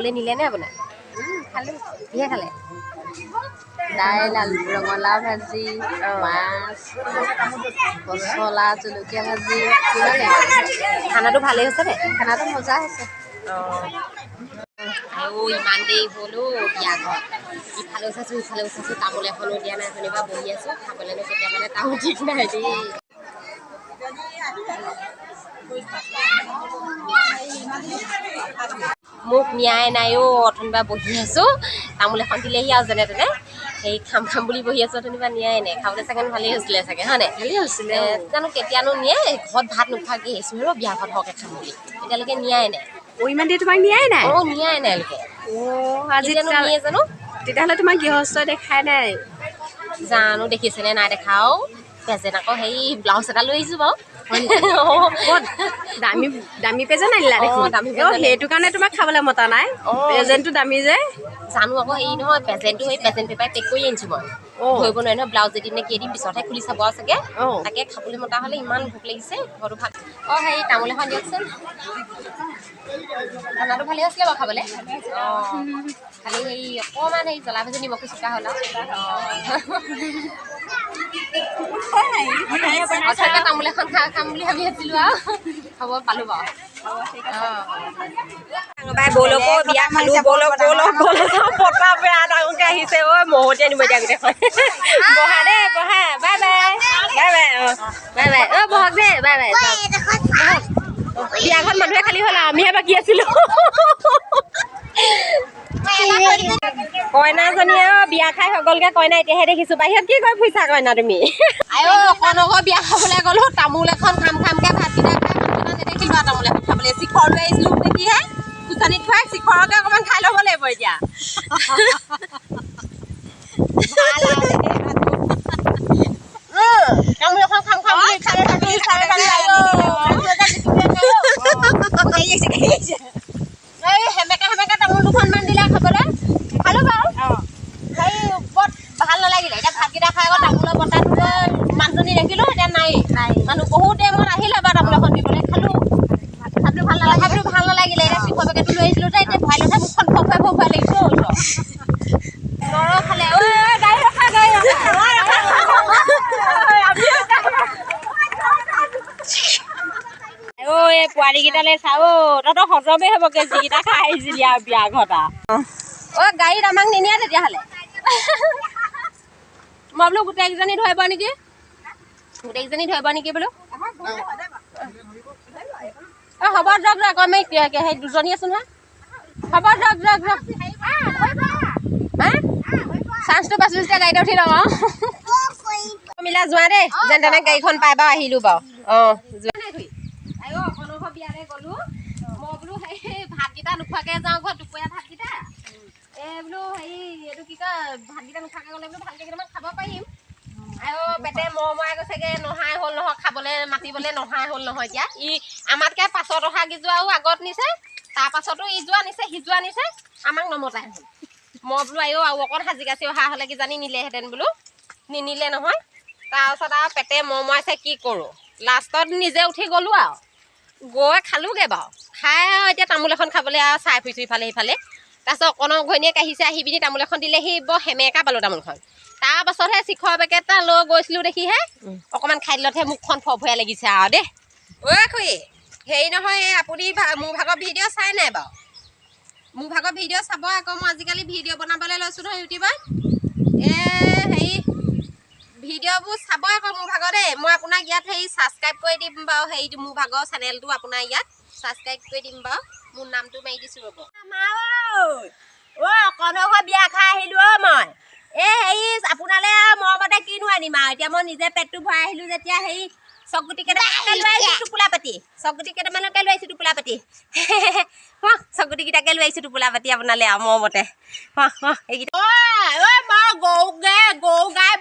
খাবলৈ নিলে নে আপোনাক? খালোঁ। কিহে খালে? দাইল, আলু, ৰঙালাও ভাজি, মাছ, পচলা, জলকীয়া ভাজি, সিমানেই আৰু। খানাটো ভালেই হৈছে নে? খানাটো মজা হৈছে। আৰু ইমান দেৰি হ'ল অ' বিয়া ঘৰত, ইফালেও চাইছোঁ সিফালেও চাইছোঁ, তামোল এখনো দিয়া নাই। যেনিবা বহি আছোঁ, খাবলৈনো কেতিয়া মানে তাও ঠিক নাই দেই। মোক নিয়াই নাই অ'। অথনিবা বহি আছোঁ, তামোল এখন দিলেহি আৰু যেনে তেনে সেই খাম খাম বুলি বহি আছোঁ, অথনিবা নিয়াই নাই। খাবলৈ চাগে ভালেই হৈছিলে চাগে, হয় নাই? ভালেই হৈছিলে। জানো কেতিয়ানো নিয়ে। ঘৰত ভাত নোখোৱাকৈ আহিছোঁ ৰ, বিয়া ঘৰত সৰহকৈ খাম বুলি, এতিয়ালৈকে নিয়াই নাই। অ', ইমান দেৰি তোমাক নিয়াই নাই? অ', নিয়াই নাই এতিয়ালৈকে। অ', আজি কেতিয়ানো নিয়ে জানো। তেতিয়াহ'লে তোমাৰ গৃহস্থই দেখাই নাই। জানো দেখিছেনে নাই দেখাও। প্ৰেজেণ্ট আকৌ সেই ব্লাউজ এটা লৈ আহিছোঁ বাৰু। বৰ দামী দামী প্ৰেজেণ্ট আনিলা দেখোন। দামী অ', প্ৰেজেণ্ট। সেইটো কাৰণে তোমাক খাবলৈ মতা নাই। প্ৰেজেণ্টটো দামী যে। জানো আকৌ হেৰি নহয়, প্ৰেজেণ্টটো সেই প্ৰেজেণ্ট পেপাৰ পেক কৰি আনিছোঁ মই। ধৰিব নোৱাৰি নহয়, ব্লাউজ এদিন নে কেইদিন পিছতহে খুলি চাব আৰু চাগে। তাকে খাবলৈ মতা হ'লে, ইমান ভোক লাগিছে ঘৰতো ভাত। অ' হেৰি তামোল এখন দিয়কচোন। খানাটো ভালেই হৈছিলে বাৰু খাবলৈ। অঁ, খালি হেৰি অকণমান হেৰি জ্বলা ভাজি নিমখটো চোকা হ'ল আৰু। অথনিতে তামোল এখন খাম বুলি ভাবি আছিলোঁ আৰু খাব পালোঁ বাৰু। বাই ব'লক অ', বিয়া খালো, ব'লক ব'লক ব'লক। পতা বেয়া ডাঙৰকে আহিছে ঐ, মহতীয়া নিব এতিয়া গোটেইখন। বহা দেই, বহা, বাই বাই বাই বাই। অঁ, বাই বাই। অ' বহক দেই, বাই বাই। বিয়াখন মানুহে খালী হ'ল আৰু আমিহে বাকী আছিলো। কইনাজনীয়ে অ' বিয়া খাই হৈ গ'লগে, কইনা এতিয়াহে দেখিছো। বাহিৰত কি কৰি ফুৰিছা কইনা তুমি? আই অ' অকণ বিয়া খাবলৈ গ'লো, তামোল এখন খাম খামকে ভাতকেইটা খাই মানুহকেইটা নেদেখিলো আৰু তামোল এখন খাবলৈ। শিখৰ লৈ আহিছিলো দেখিহে কুচানিত খুৱাই শিখৰকে অকণমান খাই ল'ব লাগিব এতিয়া। তামোল এখন খাম খাম বুলি খালে থাকিলি খালে থাকিলি। এই সেমেকা সেমেকা তামোল দুখনমান দিলে খাবলৈ, খালো বাৰু, সেই বৰ ভাল নালাগিলে। এতিয়া ভাতকেইটা খাই আকৌ তামোলৰ বটাটো লৈ মানুহজনী দেখিলো, এতিয়া নাই মানুহ। বহুত দেৰি মূৰত আহিলে বাৰু তামোল এখন দিবলৈ, খালো, তথাপিও ভাল নালাগিলে, তথাপিও ভাল নালাগিলে। এতিয়া শিখৰ পেকেটটো লৈ আহিছিলো যে, এতিয়া ভৰাই লৈছে, মুখখন ফফুৱাই ফফুৱাই লাগিছে। নৰখালে ঐ, গাড়ী ৰখা, গাড়ী ৰখা। অ' এই পোৱালীকেইটালৈ চাও, তহঁতৰ হজমেই হ'বগে যিকেইটা খাই আহিছিলি আৰু বিয়া ঘৰত। অ' গাড়ীত আমাক নিনিয়ে তেতিয়াহ'লে। মই বোলো গোটেইকেইজনী ধৰিব নেকি, গোটেইকেইজনী ধৰিব নেকি বোলো। অ' হ'ব যাওক যাওক, আমি সেই দুজনী আছো নহয়। হ'ব যাওক যাওক যাওক। হা, চান্সটো পাইছোঁ যেতিয়া গাড়ীতে উঠি লওঁ। আৰু মিলা যোৱা দেই, যেন তেনে গাড়ীখন পাই বাৰু আহিলোঁ বাৰু। অঁ, যোৱা বিয়ালৈ গ'লো মই, বোলো সেই ভাতকেইটা নোখোৱাকৈ যাওঁ ঘৰত, দুপৰীয়া ভাতকেইটা। এই বোলো হেৰি এইটো কি কয়, ভাতকেইটা নোখোৱাকৈ গ'লে বোলো ভালকৈ কেইটামান খাব পাৰিম। আৰু পেটে মৰমৰাই গৈছেগৈ, নহাই হ'ল নহয়, খাবলৈ মাতিবলৈ নহাই হ'ল নহয়। এতিয়া ই আমাতকৈ পাছত অহা কেইযোৱাও আগত নিছে, তাৰ পাছতো ইযোৱা নিছে, সিযোৱা নিছে, আমাক নমতাই হ'ল। মই বোলো আইঅ' আৰু অকণ সাজি কাচি অহা হ'লে কিজানি নিলেহেঁতেন বোলো, নিনিলে নহয়। তাৰপাছত আৰু পেটে মৰমৰাইছে, কি কৰোঁ, লাষ্টত নিজে উঠি গ'লোঁ আৰু গৈ খালোগৈ বাৰু। খাই আৰু এতিয়া তামোল এখন খাবলৈ আৰু চাই ফুৰিছোঁ ইফালে সিফালে। তাৰপিছত অকণৰ ঘৈণীয়েক আহিছে, আহি পিনি তামোল এখন দিলে, সি বৰ সেমেকা পালোঁ তামোলখন। তাৰপাছতহে শিখৰ পেকেট এটা লৈ গৈছিলোঁ দেখিহে, অকণমান খাই দিলতহে মুখখন ফৰফৰীয়া লাগিছে আৰু দেই। ঐ খুৰী, হেৰি নহয়, এই আপুনি মোৰ ভাগৰ ভিডিঅ' চাই নাই বাৰু? মোৰ ভাগৰ ভিডিঅ' চাব আকৌ, মই আজিকালি ভিডিঅ' বনাবলৈ লৈছোঁ নহয় ইউটিউবত। এই হেৰি ভিডিঅ'বোৰ চাব আকৌ মোৰ ভাগৰ দেই। মই আপোনাক ইয়াত হেৰি ছাবস্ক্ৰাইব কৰি দিম বাৰু, হেৰিটো মোৰ ভাগৰ চেনেলটো আপোনাৰ ইয়াত ছাবস্ক্ৰাইব কৰি দিম বাৰু। মোৰ নামটো মাৰি দিছোঁ ৰ'ব। অ' অকণৰ ঘৰ বিয়া খাই আহিলোঁ অ' মই। এই হেৰি আপোনালৈ আৰু মৰমতে কিনো আনিম আৰু, এতিয়া মই নিজে পেটটো ভৰাই আহিলোঁ যেতিয়া হেৰি চকগুটি কেইটামানকে লৈ আহিছোঁ টোপোলা পাতি, চকগুটি কেইটামানকে লৈ আহিছোঁ টোপোলা পাতি। চকগুটি কেইটাকে লৈ আহিছোঁ টোপোলা পাতি আপোনালৈ আৰু মৰমতে। এইকেইটা ঐ মই গৰু গাই গৰু গাই